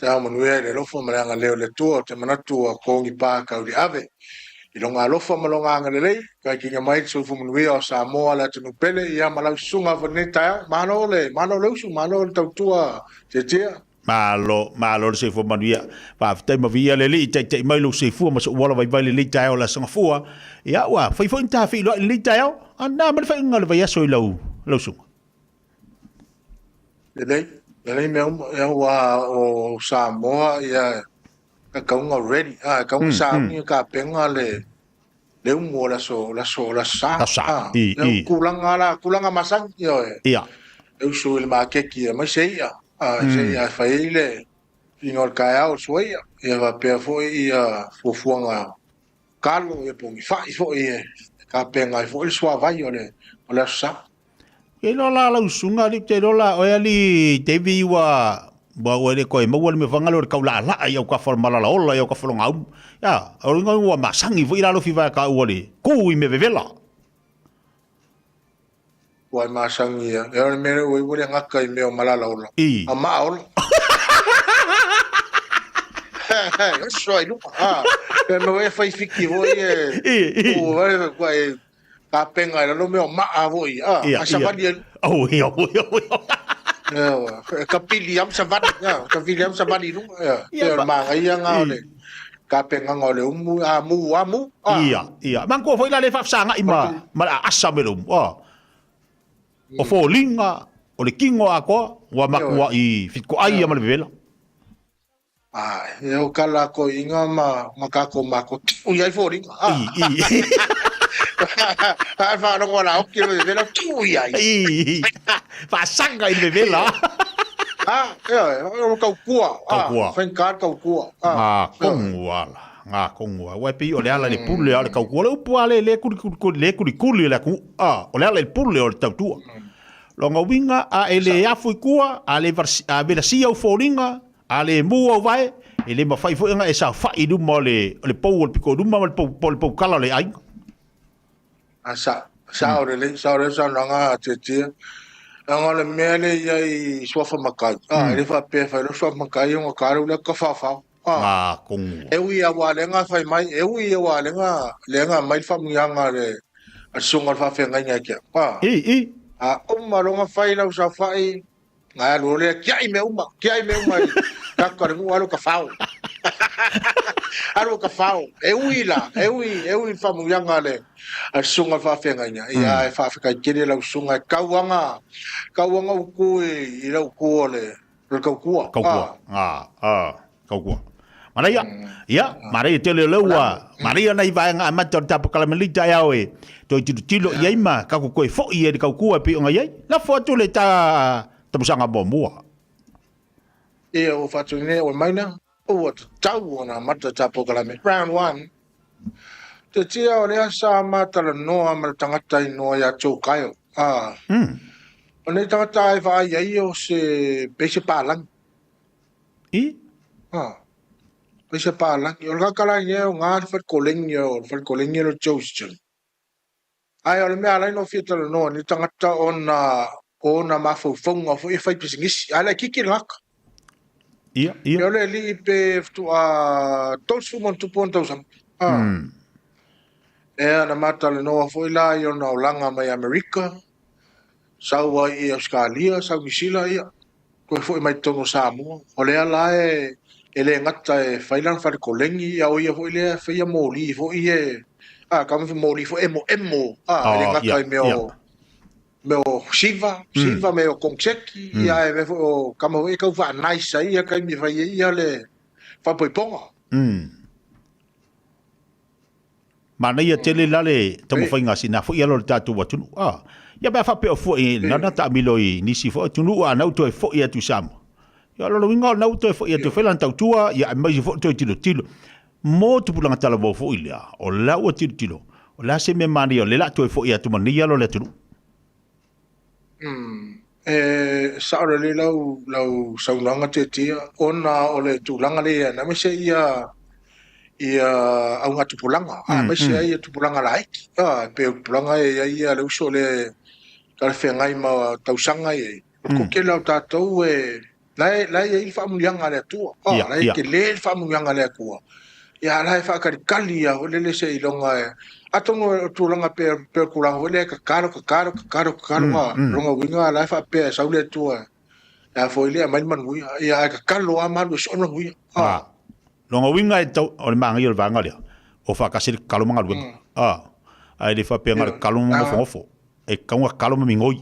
Taeao manuia i le alofa ma le agalelei o le Atua. Ou te manatu ua togipa tau i le ave i lona alofa ma lona agalelei, taitaiga mai le soifua manuia o Samoa le atunuu pele, ia ma lau susuga foi i lenei taeao. Malo le, malo le usu, malo le tautua Tiatia. Malo, malo le soifua manuia. Faafetai ma viia le Alii i taitai mai lou soifua ma sou ola vaivai i lenei taeao o le Aso Gafua. Ia, ua fai foi ni ta feiloai i lenei taeao. A na ma le faaiuga o le vaiaso i lau, lau susuga. Lelei, lelei mea uma. Ia, ua o Samoa, ia, e tauga ready. Ah, e tauga sauni e tapena le le umu o le aso, le aso, le aso Sa. Aso Sa. Ah, I, ia, i. tulaga la, tulaga masani, ia, e. E usu i le maketi e aumai se i'a, ah, se i'a e fai ai le ino o le taeao o le suaia. Ia faapea foi ia fuafuaga kalo, ia po o ni fa'i foi e tapena ai foi le suavai o le, o le aso Sa. Ke iloa la lau susuga alii, ou te iloa la oe alii Davey ua ua ua le toe maua le mea fanga lea o le taulaalaa i autafa o le malalaola i autafa o le gaumu. Ia, o le ua masangi foi la alofi vaea taua le ku i mea vevela. Ua masangi ia. E o le mea lea ua le gata i mea o malalaola. I. A maa ola. Oso ai luga. Ah, e no e fai fiki foi e. I, i. Ua e Tapenga i lalo mea o maa foi, a, Ia, a savali ia. ai. Oh, ia, oh, ia, oh, ia. Ia, e kapili am savali, ia, kapili am savali i luga, ia. Ia, Ia, o le ma- manaia nga o I. le tapenaga o le umu, a mu, a mu, a. Ia, ia. Manatua foi la le faafesagai ma, ma le aasa me le umu. A. O foliga, o le tino atoa, ua matuai fitoai ia ma le vevela. A, e o ka lako inga ma, ma kako mako tiu i ai foliga. A. I, i. A wharongo la oki o le vevela tiu i ai. I, i. Faasaga i le vevela. A, e, o kaukua. A, Kaukua. whainga kaukua. A, Ngā kongu ala, ngā kongu ala. Ua e pei o le ala i le pule a o le kaukua. O le upu a le, le kuli kuli kuli, le kuli kuli o le atunuu. A, o le ala i le pule o le tautua. Longa uiga, a e le afu i tua, a le a velasia au foliga, A le mū au vae, e le mawhai foi anga e saofai i luma o le, o le pou o le piko i luma ma le pou, po le poukala o le aiga. A sa, sa o lelei, sa o lelei saunoaga a Tiatia. Leaga o le mea lea i ai i suafa matai, a, e le faapea e fai loa suafa matai ona ta alu lea tafaofao. A, Ngā kongu. e ui a ua lenga fai mai, e ui a ua lenga, lenga mai le faamanuiaga a le, a le susuga o le faafeagaiga e te au. A, I, i. a uma loa ona fai lau saofai, Ngai alu ole kiai mea uma, kiai mea uma i kako le nuu alu ka fao. Alu ka fao. E ui la, e ui, e ui whamuianga le a susuga le faafeagaiga. Ia e faafetai tele lau susuga e kauanga, kauanga uku i, i lau ku o le, o le kaukua. Kaukua. Ah, ah, kaukua. Manaia, ia, manaia tele o lea ua, manaia nai vaega amata o le tapakalameli taeao e toe tilotilo i ai ma kako koe fo'i e le kaukua e pei ona i ai. Lafo atu le ta tamusaga muamua. Ia, ua faatuina ua maina, ua tatau ona amata tapokalame. Round 1. Te tia o lea sa matalanoa ma le tagata inoa ia Joe Kyle. Ah. O nei tagata e vaai ai o se pei se palangi. I? Ah. Pei se palangi. O le kakala i o ngā le whare o le whare kolengi o le Joe's. Ae o le mea ala ai ona fia talanoa ni tagata ona o ona mafaufauga foi e fai pisinisi. Ae laitiiti le gata. Ia, ia. E o le alii pe faatoa 30 ma tupu ona tausaga. Ah. Ea na matalanoa foi la i ona olaga mai Amerika, sau ai i Ausetalia, sau Niu Sila, ia, toe foi mai totonu o Samoa. O lea la e, e le gata e fai lana fale kolegi, ia o ia foi lea e faia moli foi e, a, kau me moli foi emoemo, a, e le Oh, gata ia, i mea ia. o, mea o siva, siva mea o kongseki, ia e mea foi o kama foi e kau faanaisa ia taimi e fai ai ia le faapoipoga. Manaia tele la le taumafaiga a sina foi alo o le tatou atunuu. Ah, ia pe a faapea o foi nana taamilo i nisi foi atunuu a nau toe foi atu i Samoa. Ia o lona uiga o nau toe foi atu fai lana tautua, ia aemaise foi toe tilotilo. Mo tupulaga talavou foi lea, o la ua tilotilo, o le a se mea manaia o lea o le a toe foi atu ma nei alo o le atunuu. E sao lelei lau, lau saunoaga Tiatia, ona o le tulaga lea i ai, aemaise ia, ia augatupulaga, aemaise ai ia tupulaga laiti. A, e pei o tupulaga e i ai ia le uso lea e talafeagai ma tausaga ia. O le toatele o tatou e, La e i ai le faamanuiaga a le Atua. La e tele le faamanuiaga a le Atua. Ia la e faatalikali ia foi lele seiloga e atonu o tulaga pei o tulaga foi lea e tatalo tatalo tatalo tatalo lona uiga la e faapea e sau le Atua e a foi lea aumai le manuia. Ia ae tatalo lava ma alu e sue le manuia. Lona uiga e tau o le magaia o le vaega lea, o faatasi le tatalo ma galuega. Ae le faapea na o le tatalo ma nofonofo. E tatau ona tatalo ma migoi.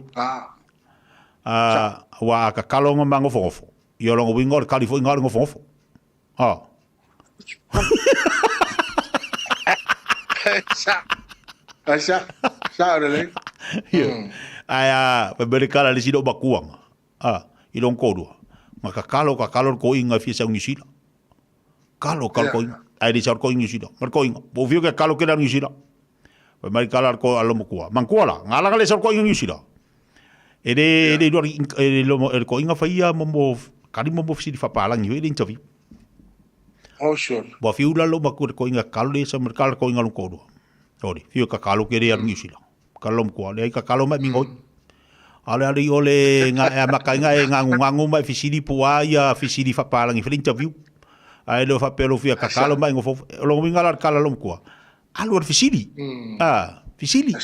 Aua a tatalo ma nofonofo, ia o lona uiga o le kali foi lena o le nofonofo. Sao lelei. Ae a fai mai le tala a le isi lou matuaga, i lona toalua, na tatalo tatalo le toeaina e fia sau i Niu Sila. Kalo kalo toeaina, ae le sau le toeaina i Niu Sila. Ma le toeaina, ua ou fiu e tatalo tele au i Niu Sila. Fai mai le tala a lou matua, manatua la, na ala na le sau le toeaina i Niu Sila. E le, e le iloa e le toeaina fai ia mo kali mo fesili faapalagi foi le interview. Oh, sure. Ua fiu la lou matua i le toeaina e tatalo le sau ma le tala a le toeaina lona toalua. Sole, fiu e tatalo tele au i Niu Sila. Ka lou matua, leai tatalo mai migoi. Ale ale o le nga e amata ai nga e ganuganu ma e fesili po o a ia fesili faapalagi foi le interview. Ae le o faapea lou fia tatalo ma e nofo. O lona uiga la o le tala a lou matua, alu o le fesili. Fesili. Po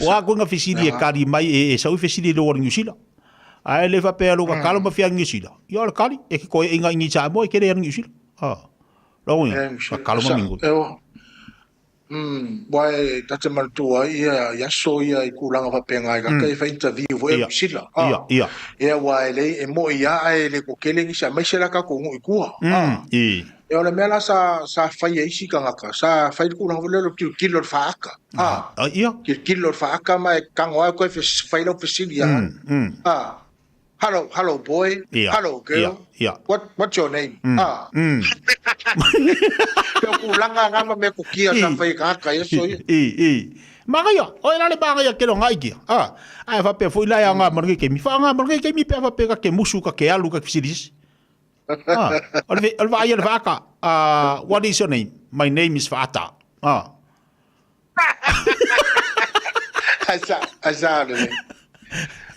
o a koe nga fesili e kali mai e sau i fesili i lou alu Niu Sila. Ae le faapea lou tatalo ma fia alu Niu Sila. Ia o le kali, e ke koe inga i ni Samoa e ke le alu Niu Sila. Lona uiga, tatalo ma migoi. Aua e ta te manatua ai ia i aso ia i tulaga faapena i gata e fai interview foi a Niu Sila. Ia aua e leai e moi lava ae le toatele nisi aemaise la tatou nuu i tua. Ia o le mea la sa fai e isi tagata, sa fai le tulaga foi lea o le tilotilo i le faata. Tilotilo i le faata ma e tago lava toe fai lau fesili ia oe. Hello, hello boy. Ia. Hello girl. Ia. Ia. What's your name? Pei o tulaga na ma mea kukia sa fai e tagata i aso ia. I, i. Magaia, o e la le magaia ke longa i kia. Ae faapea foi la e aoga mo lenei taimi. Faaaoga mo lenei taimi pe a faapea ka ke musu, ka ke alu, ka ke fesili sisi. O le vaai a le faata. What is your name? My name is Faata. Ae sa lelei.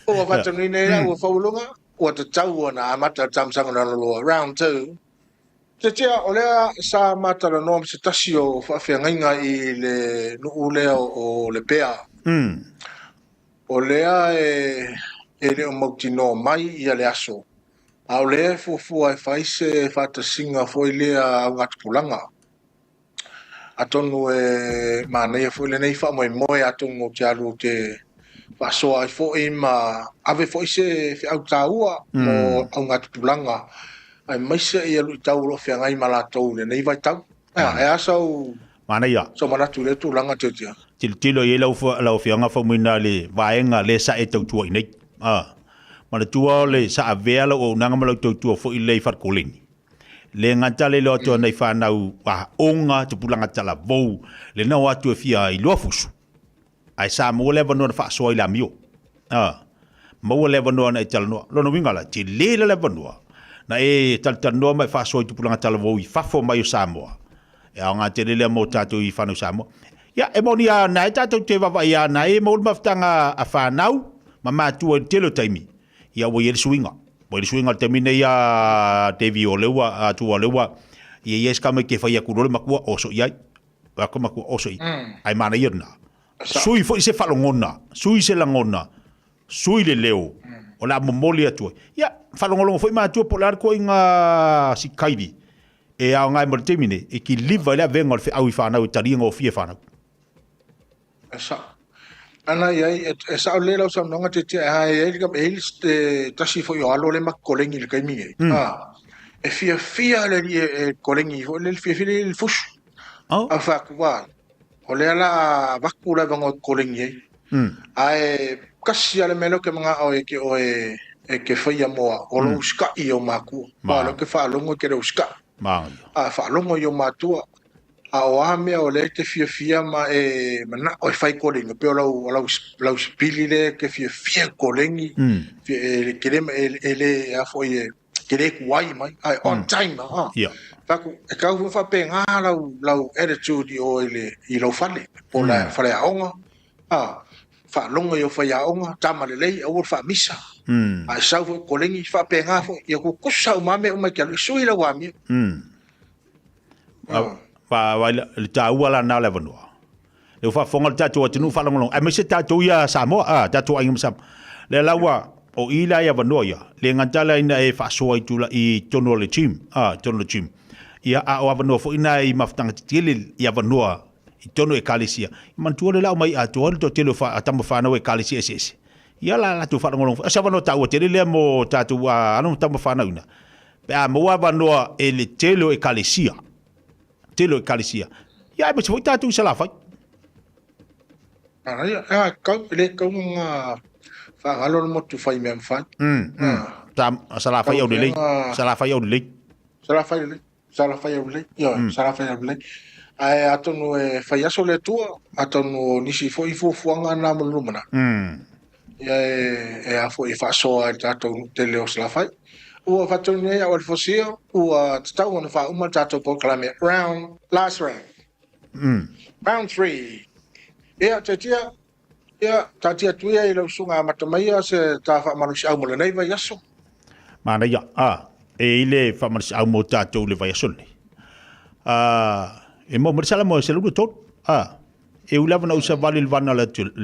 Ua faatonuina ai ua faualuga, ua tatau ona amata le taumasaga lona lua, round 2. Tiatia, o lea sa matalanoa ma se tasi o faafeagaiga i le nuu lea o Lepea. O lea e le o mautinoa mai ia le aso, a o lea e fuafua e fai se faatasiga foi lea augatupulaga. Atonu e manaia foi lenei faamoemoe, atonu ou te alu ou te faasoa ai foi ma ave foi se feau taua mo augatupulaga aemaise ia luitau o lo o feagai ma latou i lenei vaitau. E a sau Manaia. Sau manatu i lea tulaga, Tiatia? Tilotilo i ai lau Afioga Faumuina i le vaega lea sa e tautua i nei. Manatua o le sa avea lau auaunaga ma lau tautua foi lea i Falekoleni. Le gata le iloa atu a nai fanau aoga tupulaga talavou le nao atu e fia iloa fusu. Ae sa maua le avanoa na faasoa i le amio. Maua le avanoa na e talanoa. Lona uiga la, tele la le avanoa na e talatalanoa ma e faasoa i tupulaga talavou i fafo mai o Samoa. E aoga tele lea mo tatou i fanau Samoa. Ia, e moni lava na e tatou te vaavaai lava na e maua le mafutaga a fanau ma matua i le tele o taimi. Ia ua i ai le suiga. Ua i ai le suiga o le taimi nei a Davey o lea ua atu o lea ua ia i ai se tamaiti e fai atu loa le matua oso i ai. O atu matua oso i ai. Ae manaia lena. Sui foi se faalogona, sui se lagona, sui le leo o le a momoli atu ai. Ia, faalogologo foi matua po o le a le ituaiga sikaili e aoga ai mo le taimi nei, e kiliva ai le avega o le feau i fanau e talia gofie e fanau. E sao. Ana i ai, e sao lelei lau saunoaga Tiatia, e i ai le tasi foi o alo lea ma kolegi i le taimi nei. E fiafia le alii e kolegi foi lele, fiafia le alii i le fusu. A fai atu, uai, o lea o le a avatu le avanoa e kolegi ai. Ae tasi lava le mea lea ou te manao e te oe e te faia mo au, o lou usitai i ou matua. Aua o lea ou te faalogo e te le usitai. A faalogo i ou matua, A o a mea o lea e te fiafia ma e manao e fai koleni, pei o lau, lau, lau sipili lea e te fiafia i koleni, e, ke le, e, le, a foi e, ke le tuai mai, ae on time, a. Fai atu, e tau foi faapena lau, lau attitude i o i le, i lou fale, po o le faleaoga, a, faalogo i ou faiaoga, tama lelei, aua le faamisa. A e sau foi i koleni, faapena foi, ia tutusa uma lava mea uma e te alu, e sui lau amio. Vaai le taua la na o le avanoa. Le ua faafofoga le tatou atunuu faalogologo, aemaise tatou ia Samoa, a, tatou aiga ma Samoa. Lea la ua, o i la i avanoa ia, le gata la ina e faasoa i tula, i totonu o le gym, a, i totonu o le gym. Ia, a o avanoa foi na i mafutaga tetele i avanoa i totonu o ekalesia. Manatua le lau mai atoa le toatele o fa, tama fanau ekalesia eseese. Ia la latou faalogologo foi. O se avanoa taua tele lea mo tatou alo ma tama fanau ina. Pe a maua avanoa e le tele o ekalesia. Tele o ekalesia. Ia aemaise foi tatou i Salafai. Manaia, a kau, e le kau nga whaangalo le motu whai mea mwhai. Ta, Salafai au lelei. Salafai au lelei. Salafai lelei. Salafai au lelei. Ioe, Salafai au lelei. Ae atonu e fai aso le Atua, atonu o nisi foi fuafuaga na mo le lumanai. Ia e a foi e faasoa ai le tatou nuu tele o Salafai. Ua faatonu nei au Alifosia, ua tatau ona faauma le tatou polokalame round, last round. Round 3. Ia, Tiatia, ia, taatia atu ia i lau susuga amata mai ia se ta faamalosiau mo lenei vaiaso. Manaia, a, e i le faamalosiau mo tatou i le vaiaso lenei. A, e maua mai le Salamo e 123. A, e ui lava na ou savali i le vana o le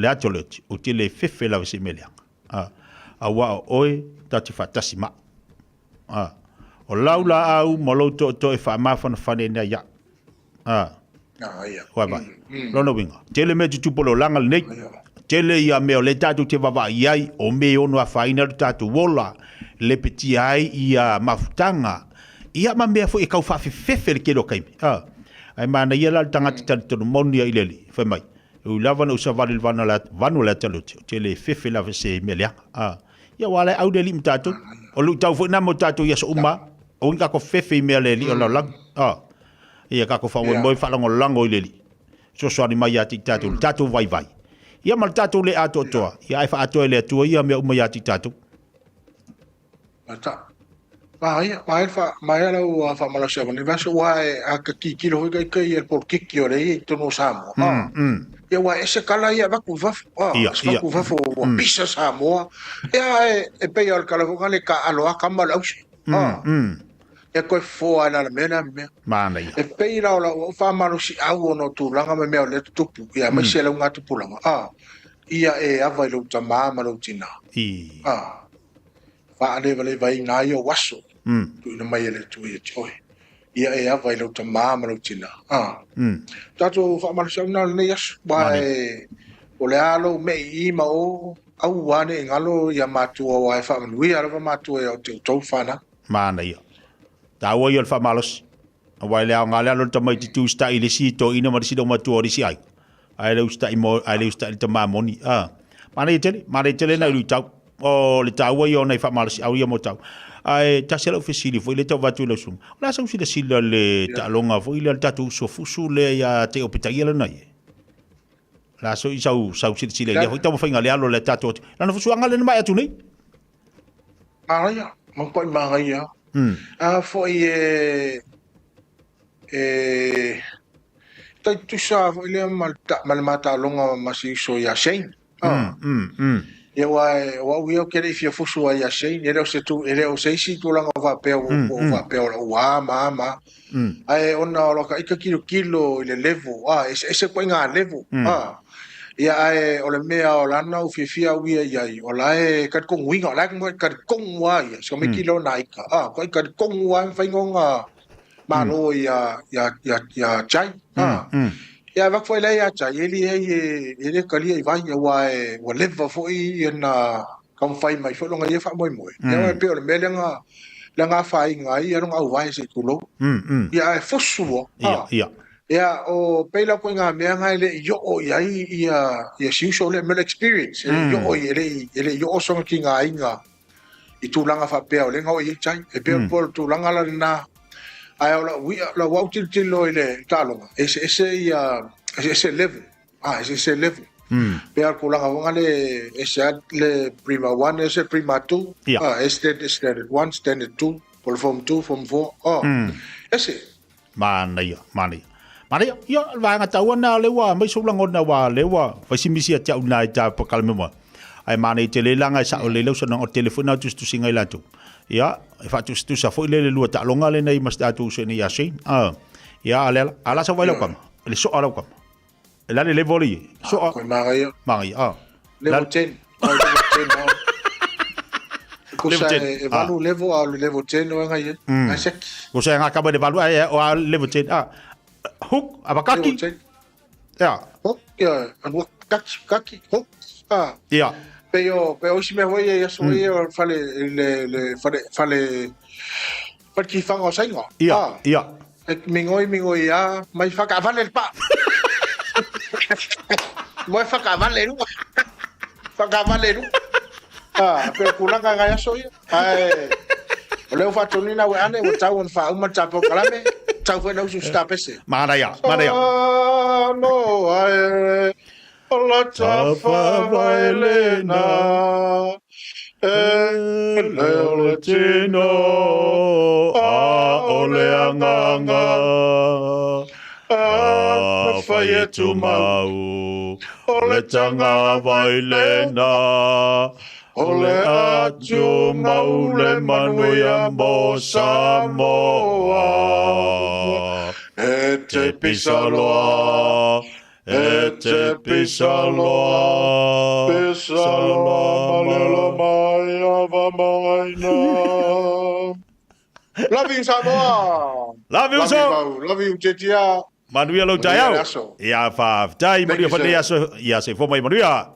ata o le oti, ou te le fefe lava i se mea leaga. A, auā o oe ta te faatasi ma au. A, o lau laau ma lou tootoo e faamafanafana ai ia au. A, Vaai, vaai. Lona uiga, tele mea tutupu o le olaga lenei. Tele ia mea o lea tatou te vaavaai i ai, o mea e ono afaina lo tatou ola, lepetia ai ia mafutaga, ia ma mea foi e tau faafefefe le tele o taimi. A, ae manaia la le tagata talitonu moni ia i le Alii, fai mai, e ui lava na ou savali i le vanu o le ata lote, ou te le fefe lava i se mea leaga. A, ia aua o la e au le Alii ma tatou. O le luitau foi lena mo tatou i aso uma, aua ne i tatou fefe i mea a le Alii o le lalolagi. A. Ia tatou faamoemoe faalagolago i le Alii. Fesoasoani mai ia te i tatou, le tatou vaivai. Ia ma le tatou le atoatoa. Ia ae faaatoa e le Atua ia mea uma ia te i tatou. Mata. Maia, maia, fa, maia lau faamalosiau o lenei vaiaso, aua e a ka tilotilo foi ka ika i le polokiki o lea e i totonu o Samoa. Ia aua e ese tala ia e avatu i fafo. Se avatu i fafo ua pisa Samoa. Ia e, e pei o le tala foi lea e taaalo lava tama o le ause. E toe fofoa ai la le mea lea ma mea. Manaia. E pei la o lau faamalosiau ona o tulaga ma mea o lea e tutupu, ia aemaise lau gatupulaga, ia e ava i lou tamā ma lou tinā. Faalevalevaina ai ou aso, tuuina mai e le Atua ia te oe. Ia e ava i lou tamā ma lou tinā. Tatou faamalosiau na o lenei aso, aua e, o le a lou mei i ma o, aua ne i galo ia matua, aua e faamanuia lava matua ia te outou fanau. Manaia. Taua ia o le faamalosi. Aua e le aoga le alu o le tamaitiiti usitai i le isi toeaina ma le isi loomatua o le isi aiga. Ae le usitai mo, ae le usitai i le tama moni. A. Manaia tele, manaia tele nai luitau. O le taua ia o nai faamalosiau ia mo tau. Ae tasi lava lau fesili foi lea e tau avatu i lau susuga. O le a sau silasila i le taaloga foi lea a le tatou uso fusu lea ia Te Opetaia lana ia? O le a sau sau silasila i lea foi taumafaiga le alo o le tatou atu. Lana fusuaga lea na maea atu nei. Manaia, matuai manaia. A foi e e tai tutusa foi lea ma le ma le ma taaloga ma si uso ia Shane. Ia aua o au ia ou te le i fia fusu ai ia Shane, e le o se tu, e le o se isi tulaga faapea ua faapea o lau a ma a ma a. Ae ona o laka ika kilokilo i le level, a, eseese ituaiga level, a. Ia ae o le mea o lana u fiafia au ia i ai, o la e talitonuina, o la e talitonu lava ia, si tamaiti lea o Naika, a, matuai talitonu lava e mafai ona malo ia Jai, a. Ia avatu foi la ia Jai, e leai e le talia i vai, aua e ua leva foi ona taumafai mai foi lona ia faamoemoe. Ia e pei o le mea lea na lea na afaina ai lona auvae se i tulou. Ia ae fusu loa. Ia, ia. Ia o pei la ituaiga mea na e le i oo i ai ia ia si uso lea, mea o le experience, e le i oo e le i e le i oo sona tigaina i tulaga faapea o lea na oo i ai Jai. E pei o le tulaga la lena. Ae o lau ia, lau au tilotilo i le taaloga, e eseese ia, eseese level. Ah, eseese level. Pei o le tulaga foi lea e ese lava le Prima 1, ese le Prima 2. Ah, e standard, standard 1, standard 2, po o le Form 2, Form 4. Oh, ese. Manaia, manaia. Manaia, ia, le vaega taua lena o lea ua aumai sou lagona aua o lea ua fai si misi ia te au i lena i ta polokalame mua. Ae manaia tele leaga e sao lelei lau saunoaga, o le tele foi lena o tusitusiga a i latou. Ia, e faatusatusa foi lea i le lua taaloga lenei ma si tatou uso i inei ia Shane. Ah, ia, a lea la, a la sau vai lau kama, le soa lau kama. E la le level i, soa. Koe magaia. Magaia, ah. Level 10. Level 10, ah. Kusa e valu level a o le level 10 o anga ia. Ai seki. Kusa e ngā kama le valu ai o a level 10. Ah. Hook, abakaki. Level 10. Ia. Hook, ia, anua kaki, kaki, hook. Ah. Ia. Pe o, pe o isi mea foi ia aso ia o fale, le, le, fale, fale, fale tiwhanga o Sainga. Ia, ah. ia. E mingoi, mingoi, a, mai whakaavale le pā. Moe whakaavale runga. Whakaavale runga. Ah, pe o tulaga ngai aso ia. Ae, o lea ua faatonuina ua ane, ua tau ona faauma le tapau kalame, tau foi na usu si tapese. Manaia, manaia. Samoa e, o la tafa vaelena, e le o le tino, a o le agaga, a fai e tumau, o le tanga vaelena, O le atu mau le manuia mo Samoa. E te pisa loa, e te pisa loa, pisa loa malelo mai ava maina. Love you Samoa. Love you so. Love you Tetia. Manuia lou taeao. Ia faafetai manuia fai aso. Ia se fo mai manuia.